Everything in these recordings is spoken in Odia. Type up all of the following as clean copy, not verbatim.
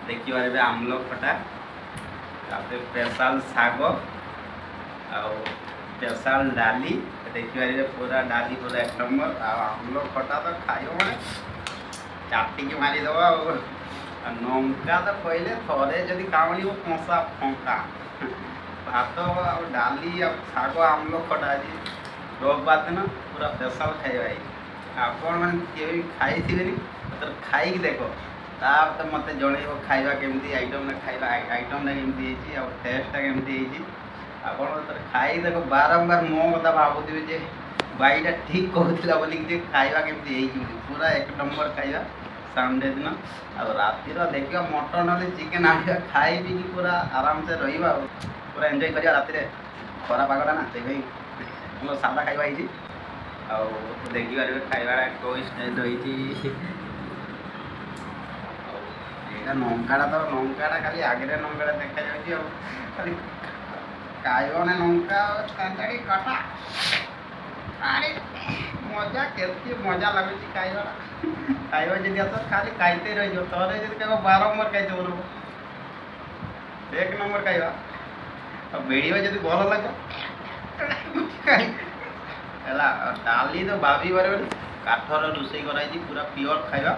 ଦେଖିପାରିବେ ଆମ୍ଲ ଖଟା, ତାପରେ ସ୍ପେଶାଲ ଶାଗ ଆଉ ସ୍ପେଶାଲ ଡାଲି। ଦେଖିପାରିବେ ପୁରା ଡାଲି ପୁରା ଏକ ନମ୍ବର। ଆଉ ଆମ୍ଲ ଖଟା ତ ଖାଇବ ମାନେ ଚାଟିକି ମାରିଦେବ। ଆଉ ଲଙ୍କା ତ କହିଲେ ଥରେ ଯଦି କାମୁଡ଼ିବ କଂସା ଫଙ୍କା। ଭାତ ଆଉ ଡାଲି ଆଉ ଶାଗ ଆମ୍ଲ ଖଟା ଆଜି ରବିବାର ଦିନ ପୁରା ସ୍ପେଶାଲ ଖାଇବା ହେଇଛି। ଆପଣମାନେ କେବେ ବି ଖାଇଥିବେନି, ଥରେ ଖାଇକି ଦେଖ, ତାପରେ ମୋତେ ଜଣେଇବ ଖାଇବା କେମିତି ଆଇଟମ୍ଟା, ଖାଇବା ଆଇଟମ୍ଟା କେମିତି ହେଇଛି ଆଉ ଟେଷ୍ଟଟା କେମିତି ହେଇଛି। ଆପଣ ଥରେ ଖାଇକି ଦେଖ, ବାରମ୍ବାର ମୋ କଥା ଭାବୁଥିବେ ଯେ ଭାଇଟା ଠିକ୍ କହୁଥିଲା ବୋଲିକି, ଯେ ଖାଇବା କେମିତି ହେଇଛି ବୋଲି। ପୁରା ଏକ ନମ୍ବର ଖାଇବା ସଣ୍ଡେ ଦିନ। ଆଉ ରାତିର ଦେଖିବା ମଟନ୍ ହେଲେ ଚିକେନ୍ ଆଣିବା, ଖାଇ ପିଇକି ପୁରା ଆରାମସେ ରହିବା ଆଉ ପୁରା ଏନ୍ଜୟ କରିବା ରାତିରେ। ଖରା ପାଗଟା ନା, ସେଇପାଇଁ ଭଲ ସାଦା ଖାଇବା ହେଇଛି। ଆଉ ଦେଖିପାରିବେ ଖାଇବାଟା କେଉଁ ଷ୍ଟାଇଲ୍ ରହିଛି। ଆଉ ଏଇଟା ଲଙ୍କାଟା ତ ଲଙ୍କାଟା ଖାଲି ଆଗରେ ଲଙ୍କାଟା ଦେଖାଯାଉଛି, ଆଉ ଖାଲି ଖାଇବ ନା ଲଙ୍କା ତେନ୍ତୁଳି ଖଟା। ଆରେ ମଜା, କେତେ ମଜା ଲାଗୁଛି ଖାଇବାଟା। ଖାଇବା ଯଦି ଆସ ଖାଲି ଖାଇତେ ରହିଯିବ। ଥରେ ଯଦି ଖାଇବ ବାରମ୍ବାର ଖାଇତେ ମନ, ଏକ ନମ୍ବର ଖାଇବା। ଆଉ ଭିଡ଼ିଓ ଯଦି ଭଲ ଲାଗେ ହେଲା। ଡାଲି ତ ଭାବି ପାରିବନି, କାଠର ରୋଷେଇ କରାହେଇଛି, ପୁରା ପିଓର ଖାଇବା।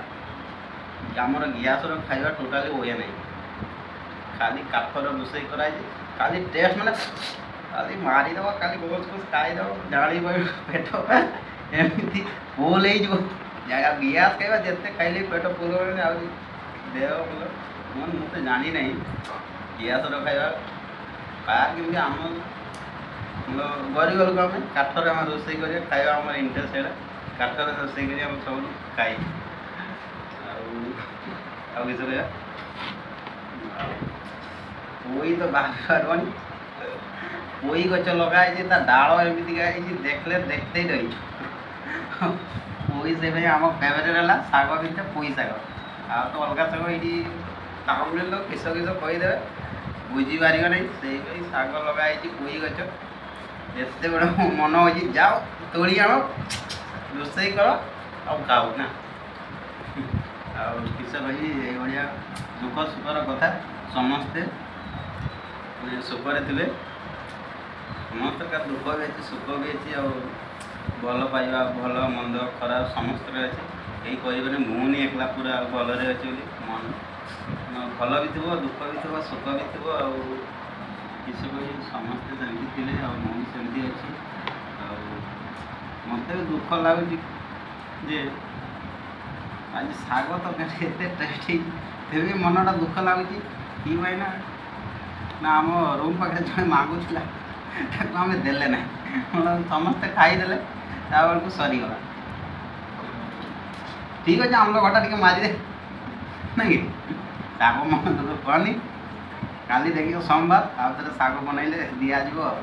ଆମର ଗ୍ୟାସ୍ର ଖାଇବା ଟୋଟାଲି ହୁଏ ନାହିଁ, ଖାଲି କାଠର ରୋଷେଇ କରାହେଇଛି। ଖାଲି ଟେଷ୍ଟ ମାନେ ଖାଲି ମାରିଦେବ, ଖାଲି ଗୋସ୍ ଫୋସ୍ ଖାଇଦେବ, ଜାଣିପାରିବ ପେଟ ଏମିତି ଫୁଲ୍ ହେଇଯିବ। ଗ୍ୟାସ୍ ଖାଇବା ଯେତେ ଖାଇଲେ ବି ପେଟ ଫୁଲ୍ ହେବନି, ଆଉ ଦେହ ଭଲ। ମୁଁ ତ ଜାଣିନାହିଁ ଗ୍ୟାସ୍ର ଖାଇବା କାହାର କେମିତି। ଆମ ଗରିବ ଲୋକ, ଆମେ କାଠରେ ଆମେ ରୋଷେଇ କରିବା ଖାଇବା ଆମର ଇଣ୍ଟରେଷ୍ଟ ସେଇଟା। କାଠରେ ରୋଷେଇ କରି ଆମେ ସବୁ ଖାଇ। ଆଉ କିଛି କହିବା, ପୋଇ ତ ବାହାରି ପାରିବନି। ପୋଇ ଗଛ ଲଗା ହେଇଛି, ତା ଡାଳ ଏମିତିକା ହେଇଛି, ଦେଖିଲେ ଦେଖିତେ ରହିଛୁ। ପୋଇ ସେପାଇଁ ଆମ ଫେଭରେଟ୍ ହେଲା ଶାଗ ଭିତରେ ପୋଇ ଶାଗ। ଆଉ ତ ଅଲଗା ଶାଗ ଏଇଠି ଟାଉନରେ ଲୋକ କିସ କିସ କହିଦେବେ, ବୁଝିପାରିବ ନାହିଁ। ସେଇପାଇଁ ଶାଗ ଲଗା ହେଇଛି ପୋଇ ଗଛ। ଯେତେବେଳେ ମନ ହେଉଛି ଯାଅ ତୋଳି ଆଣ, ରୋଷେଇ କର ଆଉ ଖାଉ ନା। ଆଉ କିସ କହିବି, ଏଇଭଳିଆ ଦୁଃଖ ସୁଖର କଥା। ସମସ୍ତେ ମାନେ ସୁଖରେ ଥିବେ, ସମସ୍ତଙ୍କର ଦୁଃଖ ବି ଅଛି, ସୁଖ ବି ଅଛି, ଆଉ ଭଲ ପାଇବା ଭଲ ମନ୍ଦ ଖରାପ ସମସ୍ତଙ୍କର ଅଛି। କେହି କହିବେନି ମୁଁ ନି ଏକଲା ପୁରା ଭଲରେ ଅଛି ବୋଲି। ମନ ଭଲ ବି ଥିବ, ଦୁଃଖ ବି ଥିବ, ସୁଖ ବି ଥିବ। ଆଉ କିଛି କହିବି, ସମସ୍ତେ ସେମିତି ଥିଲେ ଆଉ ମୁଁ ବି ସେମିତି ଅଛି। ଆଉ ମୋତେ ବି ଦୁଃଖ ଲାଗୁଛି ଯେ ଆଜି ଶାଗ ତରକାରୀ ଏତେ ଟେଷ୍ଟ ହେଇଛି, ତେବେ ବି ମନଟା ଦୁଃଖ ଲାଗୁଛି। କି ପାଇଁ ନା ନା ଆମ ରୁମ୍ ପାଖରେ ଜଣେ ମାଗୁଥିଲା, ତାକୁ ଆମେ ଦେଲେ ନାହିଁ, ସମସ୍ତେ ଖାଇଦେଲେ, ତା ବେଳକୁ ସରିଗଲା। ଠିକ୍ ଅଛି, ଆମ୍ବ ଖଟା ଟିକେ ମାରିଦେ ନାଇଁ କି, ଶାଗ ମନ ଦୁଃଖ କରନି। କାଲି ଦେଖିବ ସୋମବାର ଆଉ ଥରେ ଶାଗ ବନେଇଲେ ଦିଆଯିବ। ଆଉ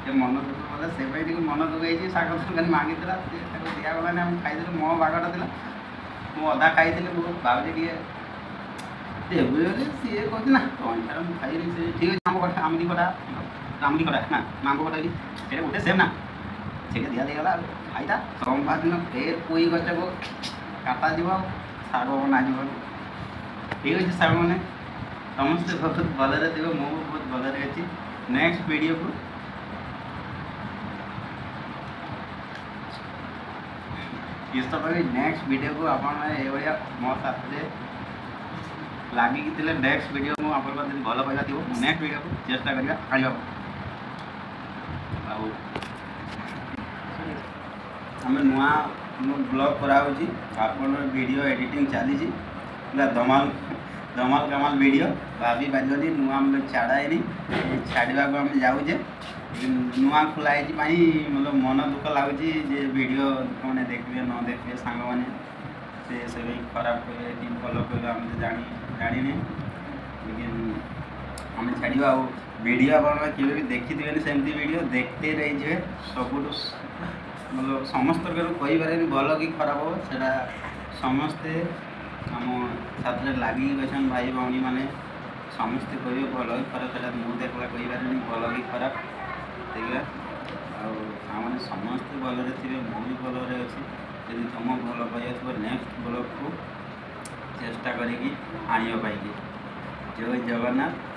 ସେ ମନ ଦୁଃଖ କଲେ, ସେ ପାଇଁ ଟିକେ ମନ ଦୁଃଖ ହେଇଛି। ଶାଗ ତରକାରୀ ମାଗିଥିଲା, ସେ ତାକୁ ଦିଆଗଲାନି, ଆମେ ଖାଇଦେଲୁ। ମୋ ଭାଗଟା ଥିଲା, ମୁଁ ଅଧା ଖାଇଥିଲି। ମୁଁ ଭାବୁଛି ଟିକେ ଦେବି ବୋଲି, ସିଏ କହୁଛି ନା କଣ ମୁଁ ଖାଇଲି ସେ। ଠିକ୍ ଅଛି, ଆମ ଖଟା ଆମରି ଖଟା, ଆମରି ଖଟା ନା ଆମ୍ବ ଖଟା ସେଇଟା ଗୋଟେ ସେମ୍ ନା, ସେଇଟା ଦିଆ ଦେଇଗଲା। ଆଉ ଖାଇତା ସୋମବାର ଦିନ ଫେର ପୋଇ ଗଛକୁ କାଟାଯିବ, ଶାଗ ବନାଯିବ। ଠିକ୍ ଅଛି ସାଙ୍ଗମାନେ, ସମସ୍ତେ ବହୁତ ଭଲରେ ଥିବ, ମୁଁ ବି ବହୁତ ଭଲରେ ଅଛି। ନେକ୍ସଟ ଭିଡ଼ିଓକୁ କିସ୍ତ କହିବି, ନେକ୍ସଟ ଭିଡ଼ିଓକୁ ଆପଣମାନେ ଏଇଭଳିଆ ମୋ ସାଥିରେ ଲାଗିକି ଥିଲେ ନେକ୍ସଟ ଭିଡ଼ିଓ ମୁଁ ଆପଣଙ୍କର ଯଦି ଭଲ ପାଇବା ଥିବ, ମୁଁ ନେକ୍ସଟ ଭିଡ଼ିଓକୁ ଚେଷ୍ଟା କରିବା ଆଣିବାକୁ। ଆଉ ଆମେ ନୂଆ ବ୍ଲଗ୍ କରାହେଉଛି, ଆପଣଙ୍କର ଭିଡ଼ିଓ ଏଡ଼ିଟିଂ ଚାଲିଛି, ପୁରା ଧମାଲ ଧମାଲ କମାଲ ଭିଡ଼ିଓ। ଭାବି ପାରିବନି, ନୂଆ ଆମେ ଛାଡ଼ା ହେଇନି, ଛାଡ଼ିବାକୁ ଆମେ ଯାଉଛେ। ନୂଆ ଖୋଲା ହେଇଛି ପାଇଁ ମତଲବ ମନ ଦୁଃଖ ଲାଗୁଛି ଯେ ଭିଡ଼ିଓ ମାନେ ଦେଖିବେ ନ ଦେଖିବେ ସାଙ୍ଗମାନେ, ସେ ସେଇ ଖରାପ କହିବେ କି ଭଲ କହିବେ ଆମେ ତ ଜାଣିନେ। ଲେକିନ୍ ଆମେ ଛାଡ଼ିବା। ଆଉ ଭିଡ଼ିଓ ଆପଣ କେବେ ବି ଦେଖିଥିବେନି ସେମିତି ଭିଡ଼ିଓ, ଦେଖିତେ ରହିଯିବେ। ସବୁଠୁ ମତଲବ ସମସ୍ତଙ୍କର କହିପାରେନି ଭଲ କି ଖରାପ ହେବ, ସେଇଟା ସମସ୍ତେ ଆମ ସାଥିରେ ଲାଗିକି ଅଛନ୍ ଭାଇ ଭଉଣୀମାନେ, ସମସ୍ତେ କହିବେ ଭଲ କି ଖରାପ। ସେଇଟା ମୁଁ ଦେଖିଲା କହିପାରେନି ଭଲ କି ଖରାପ, ଦେଖିବା। ଆଉ ଆମମାନେ ସମସ୍ତେ ଭଲରେ ଥିବେ, ମୁଁ ବି ଭଲରେ ଅଛି। ଯଦି ତୁମ ଭଲ ପାଇବା ଥିବ ନେକ୍ସଟ ବ୍ଲଗ୍କୁ ଚେଷ୍ଟା କରିକି ଆଣିବା ପାଇଁକି। ଜୟ ଜଗନ୍ନାଥ।